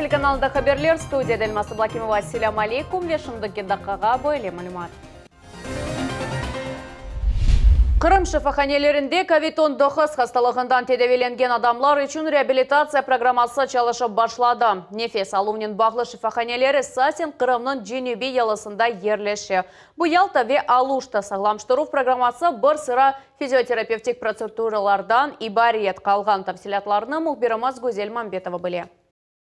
Telekanalında haberler, studiyada Elmaz Ablâkimova. Selâm aleykum ve şimdiki daqqağa böyle malümat. Qırım şifahanelerinde kovid 19 hastalığından tedaviylengen adamlar içün reabilitatsiya programması çalışıp başladı. Nefes aluvnen bağlı şifahaneler esasen Qırımnıñ cenübiy yalısında yerleşe. Bu Yalta ve Aluşta sağlamştıruv programması bir sıra fizioterapevtik protseduralardan ibaret. Qalğan tafsilâtlarnı mühbirimiz Güzel Mambetova bile.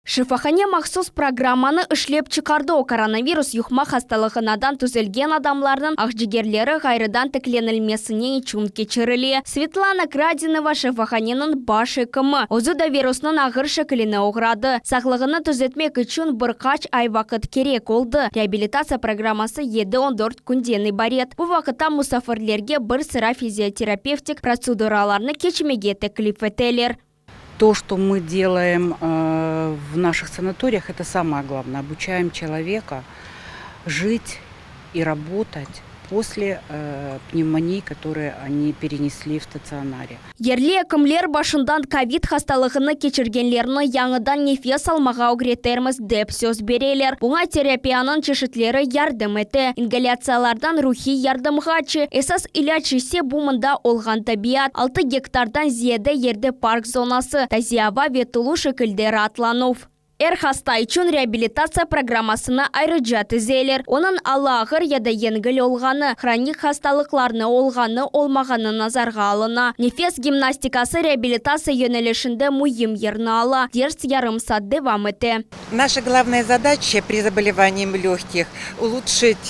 Şifahane mahsus programmanı işlep çıqardı, o, koronavirus yuqma hastalığınadan tüzelgen adamlarnıñ aqcigerleri ğayrıdan tiklenilmesine içün keçirile. Svetlana Kradinova, şifahaneniñ baş ekimi, özü da virusnıñ ağır şekiline oğradı. Sağlığını tüzetmek içün bir qaç ay vaqıt kerek oldı. Reabilitatsiya programması yedi 14 künden ibaret. Bu vaqıtta musafirlerge bir sıra fizioterapevtik protseduralarnı keçmege teklif eteler. То, что мы делаем в наших санаториях, это самое главное. Обучаем человека жить и работать после пневмонии, которые они перенесли в стационаре. Yerli ekimler başından kovid hastalığını keçirgenlerni yañıdan nefes almağa ögretermiz, dep söz bereler. Buña terapiyanıñ çeşitleri yardım ete, ingalâtsiyalardan ruhiy yardımğace. Esas ilâc ise bu mında olğan tabiat, 6 gektardan ziyade yerde park zonası, taze ava ve tolu şekilde raatlanuv. Er hasta içün reabilitatsiya programmasını ayrıca tizeler. Onıñ alı ağır ya da yengil olğanı, hronik hastalıqlarnı olğanı-olmağanı nazarğa alına. Nefes gimnastikası reabilitatsiya yönelişinde müim yerni ala. Ders yarım saat devam ete. Наша главная задача при заболевании легких – улучшить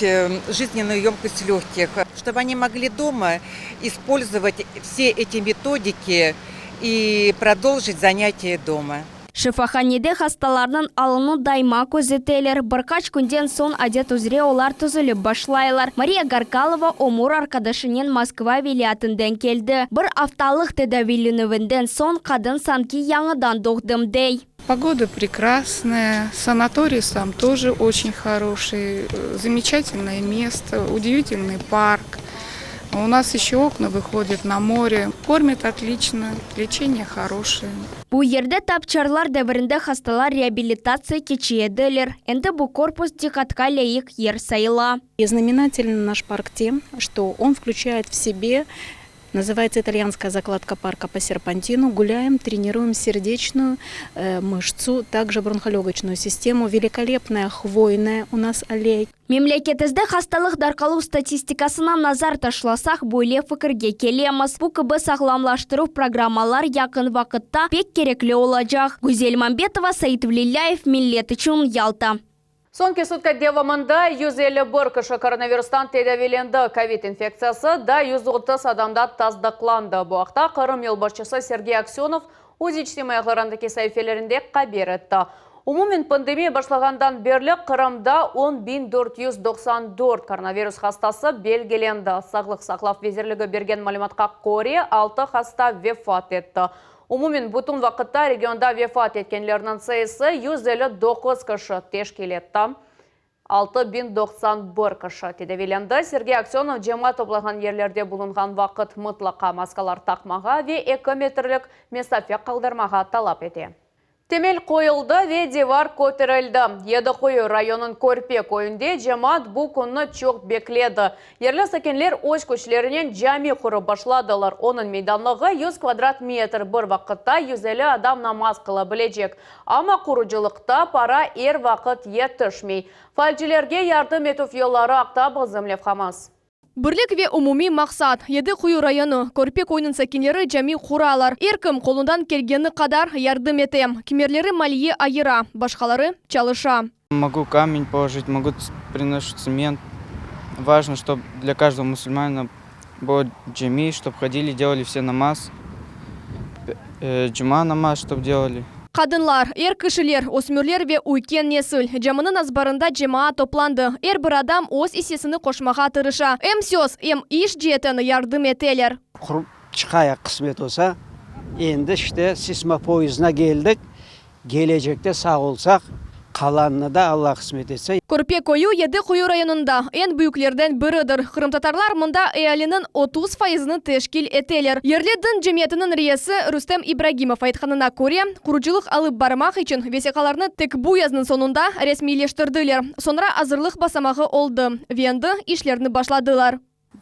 жизненную емкость легких, чтобы они могли дома использовать все эти методики и продолжить занятия дома. Şifahanede hastalarnıñ alını daima közeteler. Bir qaç künden soñ adet üzre olar tüzelip başlaylar. Mariya Garkalova ömür arqadaşınen Moskva vilâyetinden keldi. Bir aftalıq tedaviylenüvinden soñ qadın sanki yañıdan doğdım dey. Погода прекрасная, санаторий сам тоже очень хороший, замечательное место, удивительный парк. У нас еще окна выходят на море. Кормят отлично, лечение хорошее. Bu yerde tap çarlar devirinde hastalar reabilitatsiya keçe ediler. Endi bu korpus diqqatqa lâyıq yer sayıla. И знаменателен наш парк тем, что он включает в себе, называется итальянская закладка парка по серпантину. Гуляем, тренируем сердечную мышцу, также бронхолегочную систему. Великолепная хвойная у нас аллея. Memleketimizde hastalıq darqaluv statistikasına nazar taşlasaq, böyle fikirge kelemiz. Bu kibi sağlamlaştıruv programmalar yaqın vaqıtta pek kerekli olacaq. Güzel Mambetova, Said Velilâyev, Millet içün Yalta. Soñki sutka devamında 151 kişi koronavirustan tedaviylendi. Covid infektsiyası da 130 adamda tasdıqlandı. Bu aqta Qırım yolbaşçısı Sergey Aksenov öz içtimaiy ağlarındaki saifelerinde haber etti. Umumen pandemiya başlağandan berli Qırımda 10.494 koronavirus hastası belgilendi. Sağlıq saqlav vezirligi bergen malümatqa köre 6 hasta vefat etti. Umumen bütün vaqıtta regionda vefat etkenlerniñ sayısı 159 kişi teşkil etti. 6091 kişi tedaviylendi. Sergey Aksenov cemaat toplağan yerlerde bulunğan vaqıt mıtlaqa maskalar taqmağa ve 2 metrlik mesafe qaldırmağa talap ete. Temel qoyuldı ve divar köterildi. Yedi Quyu rayonınıñ Körpe köyünde cemaat bu künni çoq bekledi. Yerli sakinler öz küçlerinen cami qurıp başladılar. Onıñ meydanlığı 100 kvadrat metr. Bir vaqıtta 150 adam namaz qıla bilecek. Amma qurucılıqta para er vaqıt yetişmey. Faalcilerge yardım etüv yolları aqta bizim levhamız. Birlik ve umumiy maqsat. Yedi Quyu rayonı, Körpe köyüniñ sakinleri cami quralar. Er kim qolundan kelgeni qadar yardım ete. Kimerleri maliye ayıra, başqaları çalışa. Могу камень положить, могу приношу цемент. Важно, чтобы для каждого мусульманина было джами, чтобы ходили, делали все намаз. Джума намаз, чтобы делали. Qadınlar, er kişiler, ösmürler ve üyken nesil. Caminiñ azbarında cemaat toplandı. Er bir adam öz issesini qoşmağa tırışa. Em söz, em iş ceetten yardım eteler. Qurıp çıqayıq qısmet olsa. Endi işte sisma poyezdına keldik. Kelecekte sağ olsaq. Qalanını da Alla qısmet etse. Körpe köyü Yedi Quyu rayonında eñ büyüklerden biridir. Qırımtatarlar mında ealiniñ 30 fayızını teşkil eteler. Yerli din cemiyetiniñ reisi Rustem İbragimov aytqanına köre, qurucılıq alıp barmaq içün vesiqalarnı tek bu yaznıñ soñunda resmiyleştirdiler. Soñra azırlıq basamağı oldı ve endi işlerni başladılar.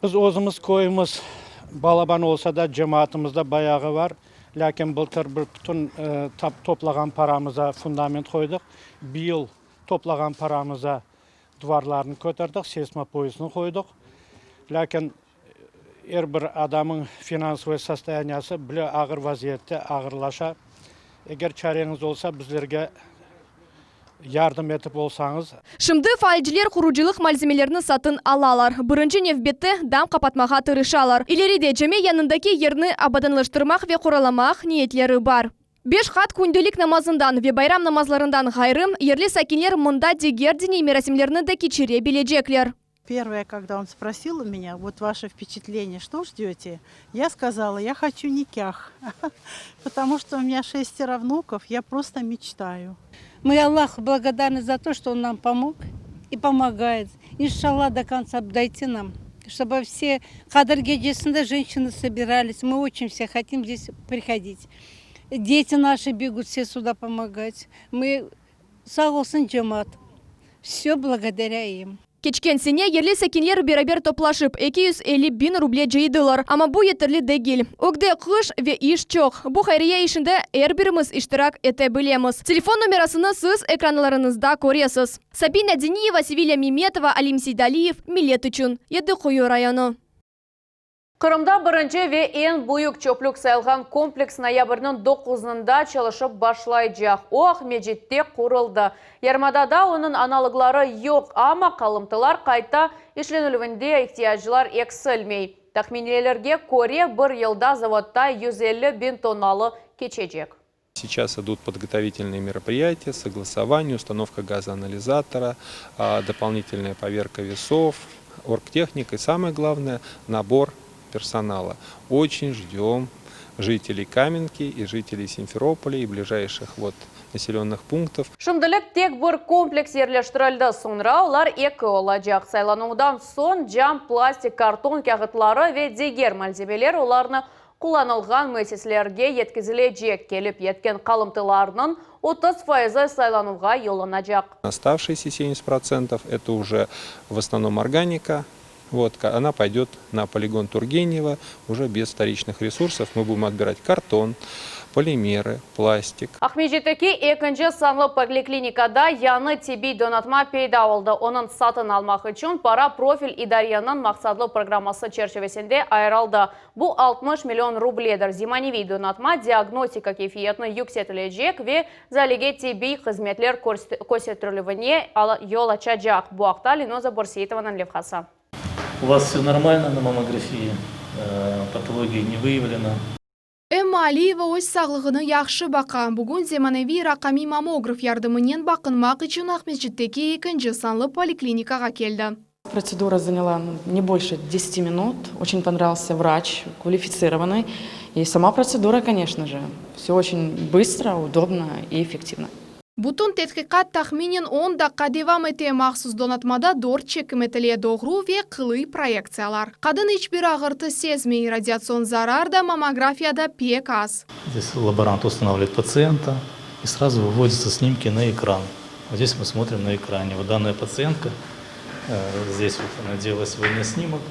Biz özümiz köyümiz balaban olsa da, cemaatımızda bayağı var. Lâkin bıltır bir bütün toplağan paramıza fundament qoydıq. Bıyıl toplağan paramıza duvarlarnı köterdik, seysmopoyasını qoydıq. Lâkin er bir adamıñ finansovıy sostoyaniyası bile ağır vaziyette, ağırlaşa. Eger çareñiz olsa, bizlerge yardım etip olsañız. Şimdi faalciler qurucılıq malzemelerini satın alalar. Birinci nevbette dam qapatmağa tırışalar. İleride cami yanındaki yerni abadanlaştırmaq ve qoralamaq niyetleri bar. Beş qat kündelik namazından ve bayram namazlarından ğayrı, yerli sakinler mında diger diniy merasimlerni de keçire bilecekler. Первое, когда он спросил у меня, вот ваше впечатление, что ждете? Я сказала, я хочу никях, потому что у меня шестеро внуков, я просто мечтаю. Мы Аллаху благодарны за то, что Он нам помог и помогает. Иншаллах, до конца дойти нам, чтобы все Qadir gecesinde женщины собирались. Мы очень все хотим здесь приходить. Дети наши бегут все сюда помогать. Мы sağ olsun cemaat. Все благодаря им. Keçken sene yerli sakinler beraber toplaşıp 250 biñ ruble cıydılar. Amma bu yeterli degil. Ögde qış ve iş çoq. Bu hayriye işinde er birimiz iştirak ete bilemiz. Telefon nomerasını siz ekranlarıñızda köresiz. Sabina Diniyeva, Sevilya Memetova, Alim Seydaliyev, Millet içün. Yedi Quyu rayonı. Qırımda birinci ve eñ büyük çöplük sayılğan kompleks noyabrniñ 9-ında çalışıp başlaycaq. O, Aqmescitte quruldı. Yarımadada onıñ analogları yoq, amma qalımtılar qayta işlenilüvinde ihtiyaclar eksilmey. Tahminlerge köre, bir yılda zavodda 150 biñ tonnalı keçecek. Сейчас идут подготовительные мероприятия, согласование, установка газоанализатора, дополнительная поверка весов, оргтехника и самое главное набор персонала. Очень ждем жителей Каменки и жителей Симферополя и ближайших вот населенных пунктов. Şimdilik tek bir kompleks yerleştirildi. Soñra olar eki olacaq. Saylanuvdan soñ cam, plastik, karton kâğıtları ve diger malzemeler olarnı qullanılğan müessiselerge yetkizilecek. Kelip yetken qalımtılarnıñ 30 fayızı saylanuvğa yollanacaq. Оставшиеся 70% это уже в основном органика. Вот, она пойдет на полигон Тургенева уже без вторичных ресурсов. Мы будем отбирать картон, полимеры, пластик. Aqmescitteki ekinci sanlı poliklinikada yañı tibbiy donatma peyda oldı. Onıñ satın almaq içün para profil idareniñ maqsatlı programması çerçivesinde ayırıldı. Bu 60 million rubledir. Zemaneviy donatma diagnostika keyfiyetini yükseltecek ve zalege tibbiy hızmetler kösterilüvine yol açacaq. Bu aqta Linoza Borseitovanıñ levhası. У вас все нормально на маммографии, патологии не выявлено. Emma Aliyeva öz sağlığını yahşı baqa. Bugün zemaneviy raqamiy mammograf yardımınen baqınmaq içün Aqmescitteki ekinci sanlı poliklinikağa keldi. Процедура заняла ну, не больше 10 минут. Очень понравился врач, квалифицированный. И сама процедура, конечно же. Все очень быстро, удобно и эффективно. Bütün tedqiqat tahminen 10 daqqa devam ete. Mahsus donatmada dört çekim etile doğru ve qılıy proyektsiyalar. Qadın iç bir ağırtı sezmey, radiatsion zarar da mammografiyada pek az. Здесь лаборант устанавливает пациента и сразу выводятся снимки на экран. Вот здесь мы смотрим на экране. Вот данная пациентка, здесь вот она делала сегодня снимок.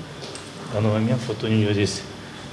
В данный момент вот у нее здесь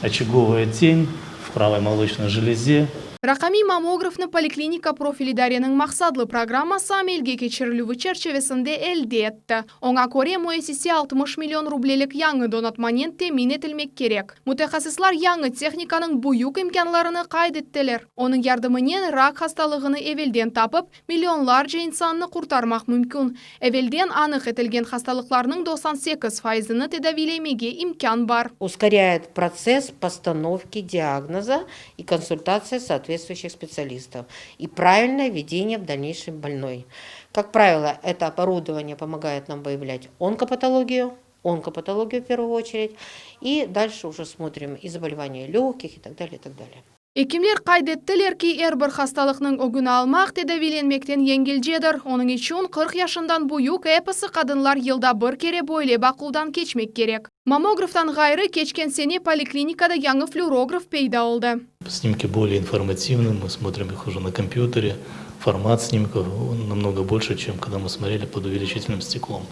очаговая тень в правой молочной железе. Raqamiy mammografnı poliklinika profil idareniñ maqsatlı programması amelge keçirilüvi çerçivesinde elde etti. Oña köre müessise 60 million rublelik yañı donatmanen temin etilmek kerek. Mütehassıslar yañı tehnikanıñ büyük imkânlarını qayd ettiler. Onıñ yardımınen rak hastalığını evelden tapıp, millionlarca insannı qurtarmaq mümkün. Evelden anıq etilgen hastalıqlarnıñ 98 faizini tedaviylemege imkân bar. Ускоряет процесс постановки диагноза и консультации соответствующих специалистов и правильное ведение в дальнейшем больной. Как правило, это оборудование помогает нам выявлять онкопатологию, онкопатологию в первую очередь, и дальше уже смотрим и заболевания легких и так далее, и так далее. Ekimler qayd ettiler ki, er bir hastalıqnıñ ögüni almaq tedaviylenmekten yengilcedir. Onıñ içün 40 yaşından büyük episi qadınlar yılda bir kere böyle baquvdan keçmek kerek. Mammograftan ğayrı, keçken sene poliklinikada yañı flüorograf peyda oldı. Снимки более информативны, мы смотрим их уже на компьютере. Формат снимков он намного больше, чем когда мы смотрели под увеличительным стеклом.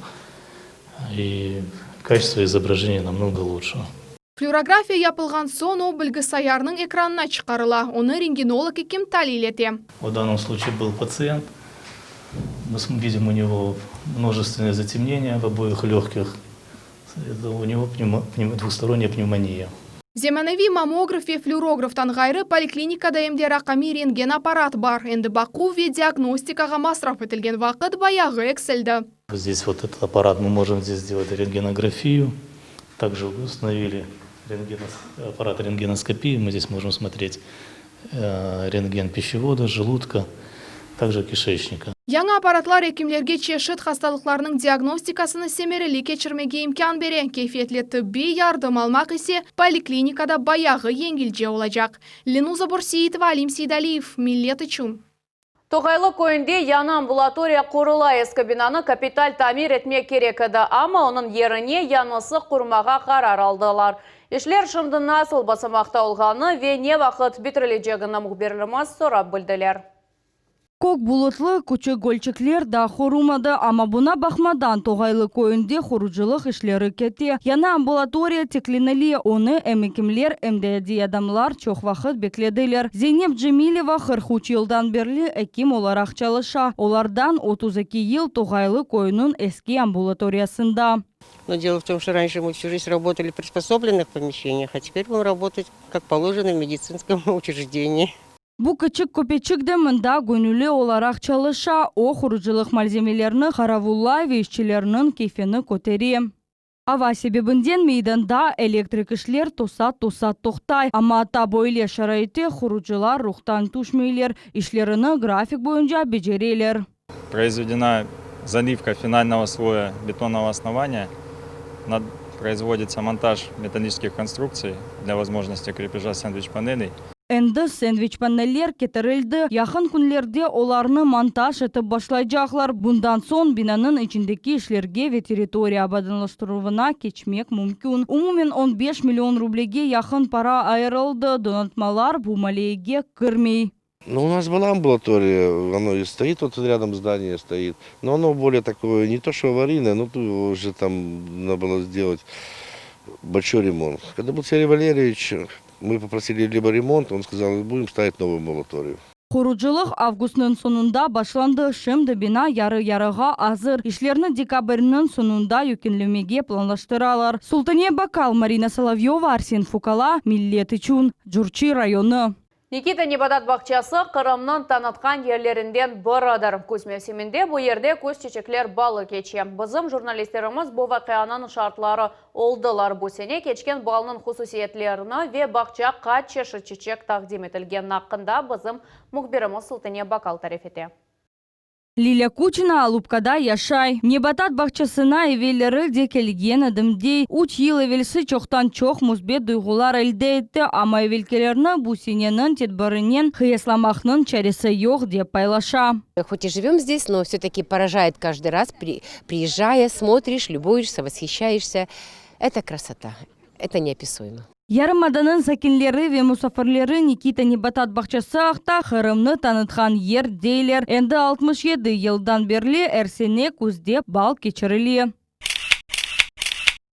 И качество изображения намного лучше. Flüorografiya yapılğan soñ o bilgisayarnıñ ekranına çıqarıla. Onı rentgenolog ekim talil ete. В данном случае был пациент. Мы видим у него множественное затемнение в обоих легких. Это у него двухсторонняя пневмония. Zemaneviy mammograf ve flüorograftan ğayrı poliklinikada em de raqamiy rentgen apparat bar. Endi baquv ve diagnostikağa masraf etilgen vaqıt bayağı eksildi. Здесь вот этот аппарат, мы можем здесь сделать рентгенографию. Также установили аппарат рентгеноскопии. Мы здесь можем смотреть рентген пищевода, желудка, также кишечника. Yañı apparatlar ekimlerge çeşit hastalıqlarnıñ diagnostikasını semereli keçirmege imkân bere. Keyfiyetli tıbbiy yardım almaq ise poliklinikada bayağı yengilce olacaq. Lenuza Borseitova, Alim Seydaliyev, Millet içün. Toğaylı köyünde yañı ambulatoriya qurula. Eski binanı kapital tamir etmek kerek edi, amma onıñ yerine yañısı qurmağa qarar aldılar. İşler şimdi nasıl basamaqta olğanı ve ne vaqıt bitirilecegini mühbirlerimiz sorap bildiler. Kök bulutlı, küçük gölçikler daa qorumadı, amma buña baqmadan Toğaylı köyünde qurucılıq işleri kete. Yañı ambulatoriya tiklenile, onı em ekimler, em de adiy adamlar çoq vaqıt beklediler. Zeynep Cemileva 43 yıldan berli ekim olaraq çalışa, olardan 32 yıl Toğaylı köyüniñ eski ambulatoriyasında. Но дело в том, что раньше мы всю жизнь работали в приспособленных помещениях, а теперь будем работать, как положено, в медицинском учреждении. Bu küçük köpeçik de mında göñülli olaraq çalışa, o qurucılıq malzemelerini qaravullay ve işçilerniñ keyfini kötere. Ava sebebinden meydanda elektrik işler tosat-tosat toqtay, amma atta böyle şaraitte qurucılar ruhtan tüşmeyler, işlerini grafik boyunca becereler. Произведена заливка финального слоя бетонного основания. Производится монтаж металлических конструкций для возможности крепежа сэндвич-панелей. Endi sendviç paneller ketirildi, yaqın künlerde olarnı montaj etip başlaycaqlar. Bundan soñ binanıñ içindeki işlerge ve territoriya abadanlaştıruvına keçmek mümkün. Umumen 15 million rublege yaqın para ayırıldı, donatmalar bu maliyege kirmey. Ну, у нас была амбулатория, оно и стоит, вот рядом здание стоит, но оно более такое, не то что аварийное, но тут уже там надо было сделать большой ремонт. Когда был Сергей Валерьевич, мы попросили либо ремонт, он сказал, будем ставить новую амбулаторию. Qurucılıq avgustnıñ soñunda başlandı. Şimdi bina yarı-yarığa azır. İşlerni dekabrniñ soñunda yekünlemege planlaştıralar. Sultaniye Bakal, Marina Solovyova, Arsen Fukala, Millet içün, Curçı rayonı. Nikita nebatat bağçası Qırımnıñ tanıtqan yerlerinden biridir. Küz mevsiminde bu yerde küz çeçekler balı keçe. Bizim jurnalistlerimiz bu vaqianıñ şaatları oldılar. Bu sene keçken balnıñ hususiyetlerini ve bağça qaç çeşit çeçek taqdim etilgeni aqqında bizim mühbirimiz Sultaniye Bakal tarif ete. Lilâ Kuçina Alupkada yaşay. Nebatat bağçasına evelleri de kelgen edim dey. 3 yıl evelsi çoqtan-çoq müsbet duyğular elde etti, amma evelkilerni bu seneniñ tedbirinen qıyaslamaqnıñ çaresi yoq, dep paylaşa. Хоть и живем здесь, но все-таки поражает каждый раз, приезжая, смотришь, любуешься, восхищаешься. Это красота, это неописуемо. Yarımadanıñ sakinleri ve musafirleri Nikita nebatat bağçası aqta Qırımnı tanıtqan yer deyler. Endi 67 yıldan berli er sene küzde bal keçirile.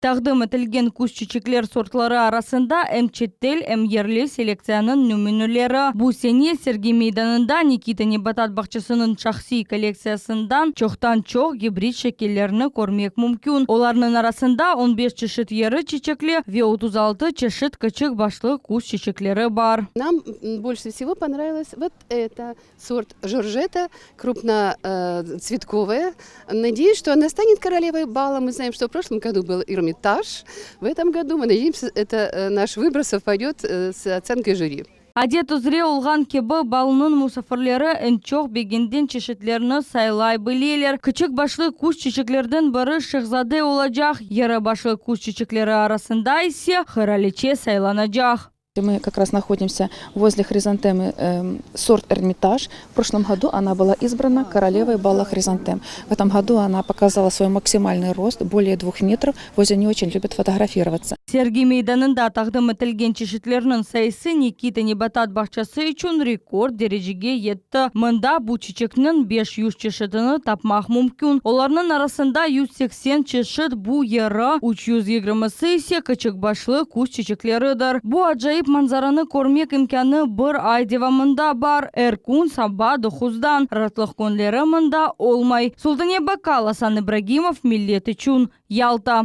Taqdim etilgen küz çiçekler sortları arasında em çetel, em yerli selektsiyanıñ nümüneleri. Bu sene sergi meydanında Nikita nebatat bağçasınıñ şahsiy kollektsiyasından çoqtan-çoq gibrid şekillerini körmek mümkün. Olarnıñ arasında 15 çeşit yarı çiçekli ve 36 çeşit küçük başlı küz çiçekleri bar. Нам больше всего понравилось вот это сорт Жоржета, крупноцветковая. Надеюсь, что она станет королевой бала. Мы знаем, что в прошлом году был Эрмитаж. В этом году мы надеемся, это наш выбор совпадет с оценкой жюри. Adet üzre olğan kibi balnıñ musafirleri eñ çoq begengen çeşitlerini saylay bileler. Küçük başlı küz çiçeklerden biri şehzade olacaq, yarı başlı küz çiçekleri arasında ise qıraliçe saylanacaq. Мы как раз находимся возле хризантемы сорт Эрмитаж. В прошлом году она была избрана королевой бала хризантем. В этом году она показала свой максимальный рост, более двух метров. Возле нее очень любят фотографироваться. Sergi meydanında taqdim etilgen çeşitlerniñ sayısı Nikita nebatat bağçası içün rekord derecege yetti. Mında bu çiçekniñ 500 çeşitini tapmaq mümkün. Olarnıñ arasında 180 çeşit bu yeri, 320-si ise kiçik başlı küz çiçekleridir. Bu acayip manzaranı körmek imkânı bir ay devamında bar, er kün saba doquzdan. Raatlıq künleri mında olmay. Sultane Bakal, Asan İbragimov, Millet içün, Yalta.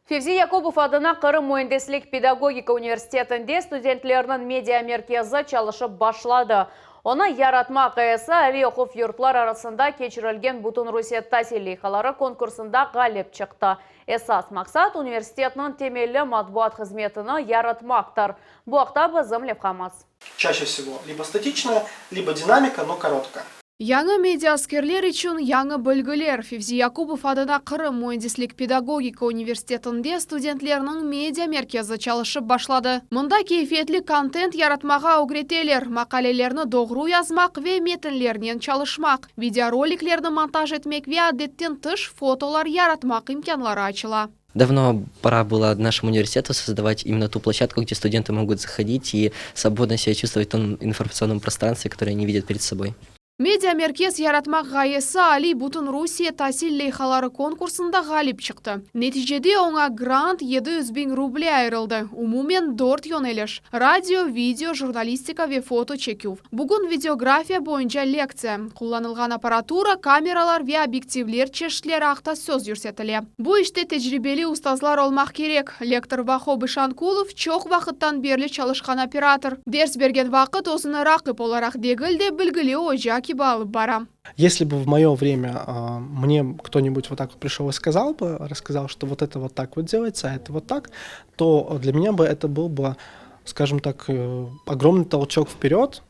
Fevzi Yakubov adına Qırım müendislik-pedagogika universitetinde studentlerniñ media merkezi çalışıp başladı. Onı yaratmaq ğayesi aliy oquv yurtlar arasında keçirilgen Bütünrusiye tasil leyhaları konkursında ğalip çıqtı. Esas maqsat, universitetniñ temelli matbuat hızmetini yaratmaqtır. Bu aqta bizim levhamız. Çaşe vsego libo statiçnaya, libo dinamika, no korotkaya. Yañı media-askerler içün yañı bilgiler, Fevzi Yakubov adına Qırım müendislik-pedagogika universitetinde studentlerniñ media merkezi çalışıp başladı. Mında keyfiyetli kontent yaratmağa ögreteler, maqalelerni doğru yazmaq ve metinlernen çalışmaq, videoroliklerni montaj etmek ve adetten tış fotolar yaratmaq imkânları açıla. Давно пора было нашему университету создавать именно ту площадку, где студенты могут заходить и свободно себя чувствовать в том информационном пространстве, которое они видят перед собой. Media-merkez yaratmaq ğayesi aliy Bütünrusiye tasil leyhaları konkursında ğalip çıqtı. Neticede oña grant, 700 biñ ruble ayırıldı. Umumen dört yöneliş, radio, video, jurnalistika ve foto çeküv. Bugün videografiya boyunca lektsiya, qullanılğan apparatura, kameralar ve obyektivler çeşitleri aqta söz yürsetile. Bu işte tecribeli ustazlar olmaq kerek. Lektor Vahob İşankulov çoq vaqıttan berli çalışqan operator. Ders bergen vaqıt özüni raqip olaraq degil de, bilgili oca kibi alıp bara. Если бы в мое время мне кто-нибудь вот так вот пришел и сказал бы, рассказал, что вот это вот так вот делается, а это вот так, то для меня бы это был бы, скажем так, э, огромный толчок вперед,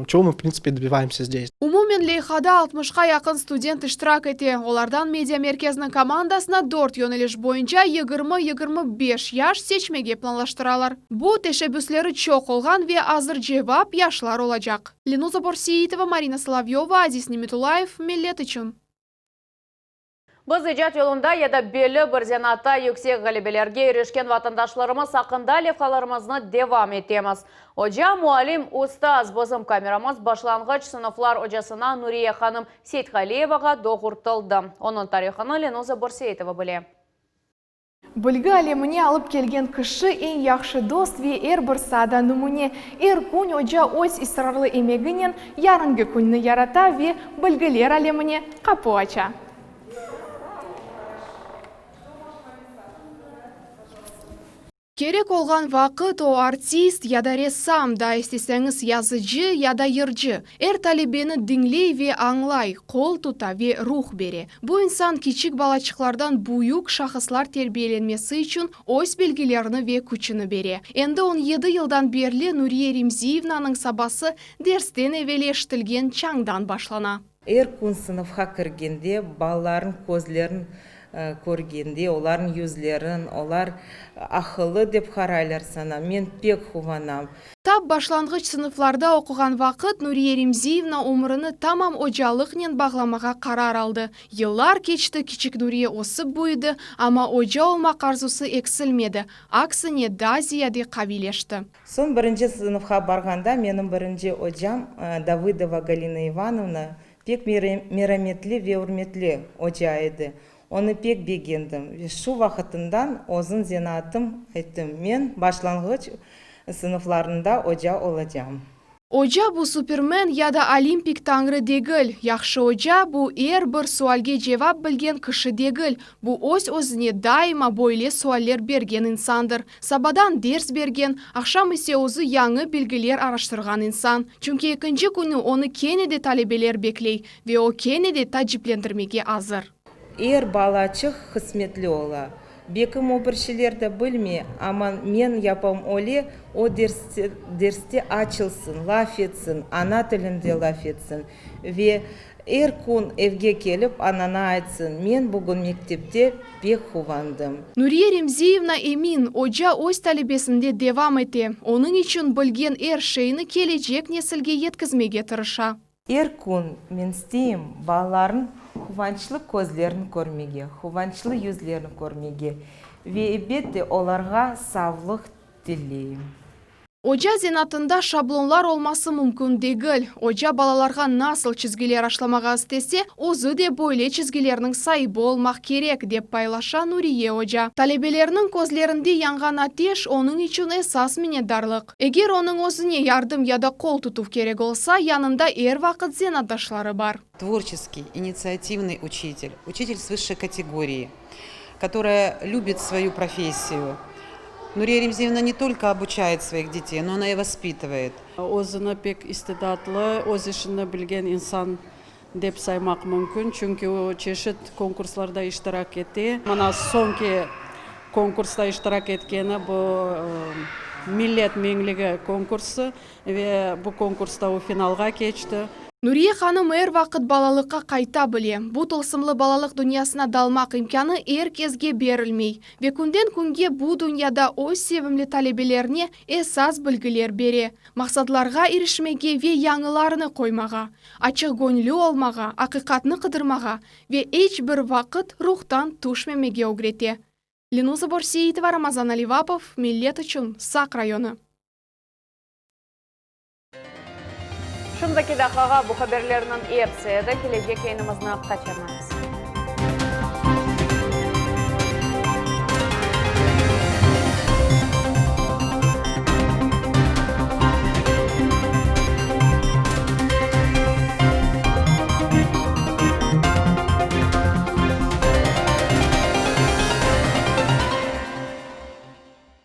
чего мы, в принципе, добиваемся здесь. Umumen leyhada 60-qa yaqın student iştirak ete. Olardan media merkeziniñ komandasına dört yöneliş boyunca 20-25 yaş seçmege planlaştıralar. Bu teşebbüsleri çoq olğan ve azır cevap yaşlar olacaq. Lenuza Borseitova, Marina Solovyova, Aziz Nimetulayev, Millet içün. Biz icat yolunda ya da belli bir zenaatta yüksek ğalebelerge irişken vatandaşlarımız aqqında levhalarımıznı devam etemiz. Oca, muallim, ustaz, bizim kameramız başlanğıç sınıflar ocasına Nuriye hanım Seytgaliyevağa doğrultıldı. Onıñ tarihını Lenuza Borseitova bile. Bilgi alemine alıp kelgen kişi eñ yahşı dost ve er bir saada nümüne. Er kün oca öz israrlı emeginen yarınki künni yarata ve bilgiler alemine qapu aça. Kerek olğan vaqıt o artist ya da ressam, da isteseñiz yazıcı ya da yırcı. Er talebeni diñley ve añlay, qol tuta ve ruh bere. Bu insan kiçik balaçıqlardan büyük şahıslar terbiyelenmesi içün öz bilgilerini ve küçüni bere. Endi 17 yıldan berli Nuriye Remziyevnanıñ sabası dersten evel eşitilgen çañdan başlana. Er kün sınıfqa kirgende, balalarnıñ közlerin körgende, olarnıñ yüzlerin, olar aqıllı dep qaraylar saña, men pek quvanam. Tap başlanğıç sınıflarda oquğan vaqıt Nuriye Remziyevna ömürini tamam ocalıqnen bağlamağa qarar aldı. Yıllar keçti, kiçik Nuriye ösip büyüdi, amma oca olmaq arzusı eksilmedi, aksine daa ziyade qaviyleşti. Soñ birinci sınıfqa barğanda menim birinci ocam Davıdova Galina İvanovna pek merametli ve ürmetli oca edi. Onı pek begendim ve şu vaqıtından özüm zenaatım ayttım, men başlanğıç sınıflarında oca olacağım. Oca bu supermen ya da olimpik tañrı degil. Yahşı oca bu er bir sualge cevap bilgen kişi degil. Bu öz-özüne daima böyle sualler bergen insandır. Sabadan ders bergen, aqşam ise özü yañı bilgiler araştırğan insan. Çünki ekinci künü onı kene de talebeler bekley ve o kene de taaciplendirmege azır. Er balaçıq qısmetli ola. Bekim o bir şeyler de bilmey, amma men yapam öyle, o derste, derste açılsın, laf etsin, ana tilinde laf etsin. Ve er kün evge kelip anana aytsın, men bugün mektepte pek quvandım. Nuriye Remziyevna emin, oca öz talebesinde devam ete, onıñ içün bilgen er şeyni kelecek nesilge yetkizmege tırışa. Er kün men isteyim balalarnıñ quvançlı közlerini körmege, quvançlı yüzlerini körmege ve elbette olarğa savlıq tileyim. Oca zenaatında şablonlar olması mümkün degil. Oca balalarğa nasıl çizgiler aşlamağa istese, özü de böyle çizgilerniñ saibi olmaq kerek, dep paylaşa Nuriye oca. Talebeleriniñ közlerinde yanğan ateş onıñ içün esas minnetdarlıq. Eger onıñ özüne yardım ya da qol tutuv kerek olsa, yanında er vaqıt zenaatdaşları bar. Tvorçeskiy, initsiativnıy uçitel, uçitel s vısşey kategoriyi, kotoraya lübit svoyu professiyu. Nuriye Remziyevna ne tolko obuçayet svoih detey, no ona i vospitıvayet. Özüni pek istidatlı, öz işini bilgen insan dep saymaq mümkün, çünki o çeşit konkurslarda iştirak ete. Mına soñki konkursta iştirak etkeni bu Millet menligi konkursı ve bu konkursta o finalğa keçti. Nuriye hanım er vaqıt balalıqqa qayta bile. Bu tılsımlı balalıq dünyasına dalmaq imkânı er kesge berilmey. Ve künden-künge bu dünyada öz sevimli talebelerine esas bilgiler bere, maqsadlarğa irişmege ve yañılarını qoymağa, açıqgöñlü olmağa, aqiqatnı qıdırmağa ve eç bir vaqıt ruhtan tüşmemege ögrete. Lenuza Borseitova, Ramazan Alivapov, Millet içün, Saq rayonı. Şimdiki daqqağa bu haberlerniñ episi edi. Kelecek yayınımıznı qaçırmañız.